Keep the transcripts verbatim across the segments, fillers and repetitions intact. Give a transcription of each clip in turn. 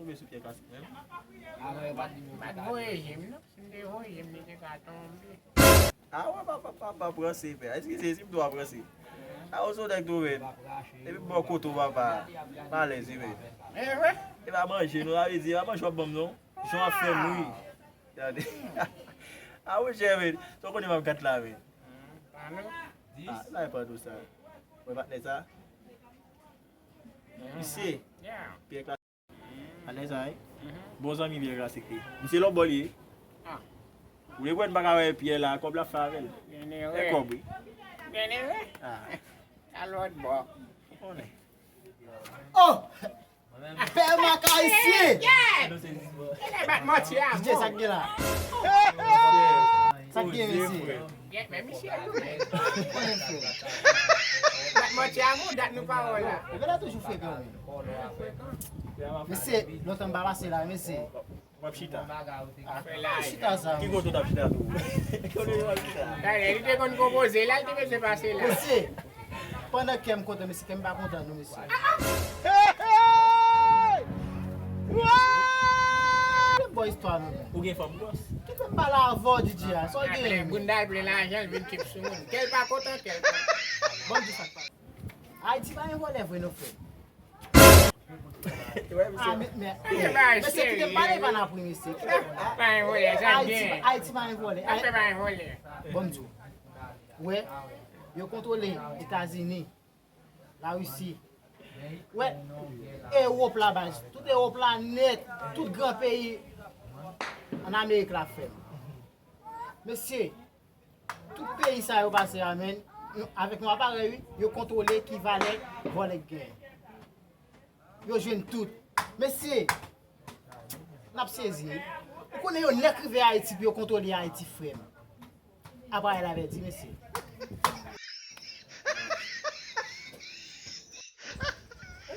Tonbe sou pyè klasik menm. Bat voye je m non. Si m te voye je m, li te ka tonbe. A wè, pa, pa, pa, pa pranse, pè. Eskize, si m dwa pranse. A, ou se yon nèg tou, men. Depi m bò kote w, papa, m alèz, wi, men. E pa manje, non, sa vle di, e pa manje w ap ban m, non. Jan w ap fè m ri. Gade. A, monchè, men. Sa w konnen m ap gad la, men. A, la, e pa tou sa. Mwen patnè sa. Misye. Pyè klasik. Alèz a, wi. Bon zanmi Pyè klasik li. Misye lòt bò li ye. Ou le kwè n pa ka wè Pyè la, kòb la fè avè l. E kòb, wi. Byenere. A lòt bò. Ou konnen. Oh! Pè Mak Ayisyen! Bat manti a DJ, sa k gen la? Sa k gen, mesye? Gen, men misye tou, men. Konnen, frè. Bat manti a, moun, dat nou pa wè la. Ou genlè toujou frekan, wi. Mesye, lontan m pa pase la, mesye. W ap chita. Chita sa. Ki kote w t ap chita tou? Kote w t ap chita? Talè, li te konn konpoze la, li te bezwen pase la. Mesye, pandan kè m kontan, mesye, kè m pa kontan, non, mesye. Hey, hey! Wouy! Bon istwa, nou. Ou gen fanm gwòs? Kite m pale avè w, DJ a. Sa w gen? Al plen bounda, al plen lajan, l vin kip sou moun. Kè l pa kontan, kè l kontan. Bon, di sa k pase. Ayiti pa gen vòlè vre, non, frè. Ah, men, men, mesye, kite m pale, pa nan pri, mesye. Pa gen vòlè, sa Ayiti, gen. Ayiti pa gen vòlè. Sa pa gen vòlè. Bon, m di w. Wè, yo kontwole Etazini, Larisi. Wè, Ewòp la, baz. Tout Ewòp la nèt. Tout gran peyi ann Amerik la, frè m. Mesye, tout peyi sa yo pase a, menn, avèk yon aparèy, wi, yo kontwole ki valè vòlè k genyen. Yo jwenn tout. Mesye, n ap sezi, wi. Ou konnen yo nèk rive Ayiti pou yo kontwole Ayiti, frè m. Aparèy la pèdi, mesye.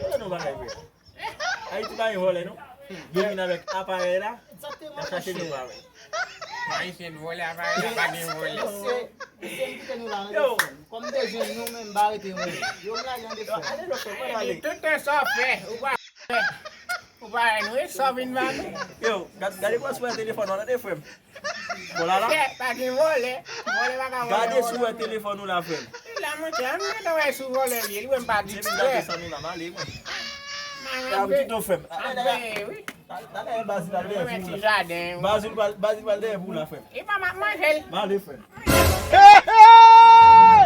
Yo nan bagay vre. Ayiti pa gen vòlè, non. Yo vin avèk aparèy la. Egzakteman, y ap chache nou pa wè. Ayisyen vòlè, aparèy la pa gen vòlè. Mesye, mesye, m kite nou la nan defèm. Kòm m te jwenn nou, men m pa rete mwen. Yo m lage nan defèm. Ale lòt fè, mwen ale. Tout tan sa w fè, ou pa fè. Ou pa wè nou, e sa w vin ba nou. Yo, gad, gade kwa sou telefòn ou la, tande, frè m. Bon, la, la. Chè, pa gen vòlè. Vòlè pa ka vòlè. Gade si w wè telefòn ou la, frè m. E la, monchè, an nou gentan wè sou vòlè li ye. Li wè m pa distrè. Depi m gade sa nou la, m ale, mwen. M ap kite w, frè m. Talè, talè, Bazil al dèyè pou ou la. Bazil pral, Bazil pral dèyè pou ou la, frè m. E pa m ap manje l. M ale, frè m. Hey, hey!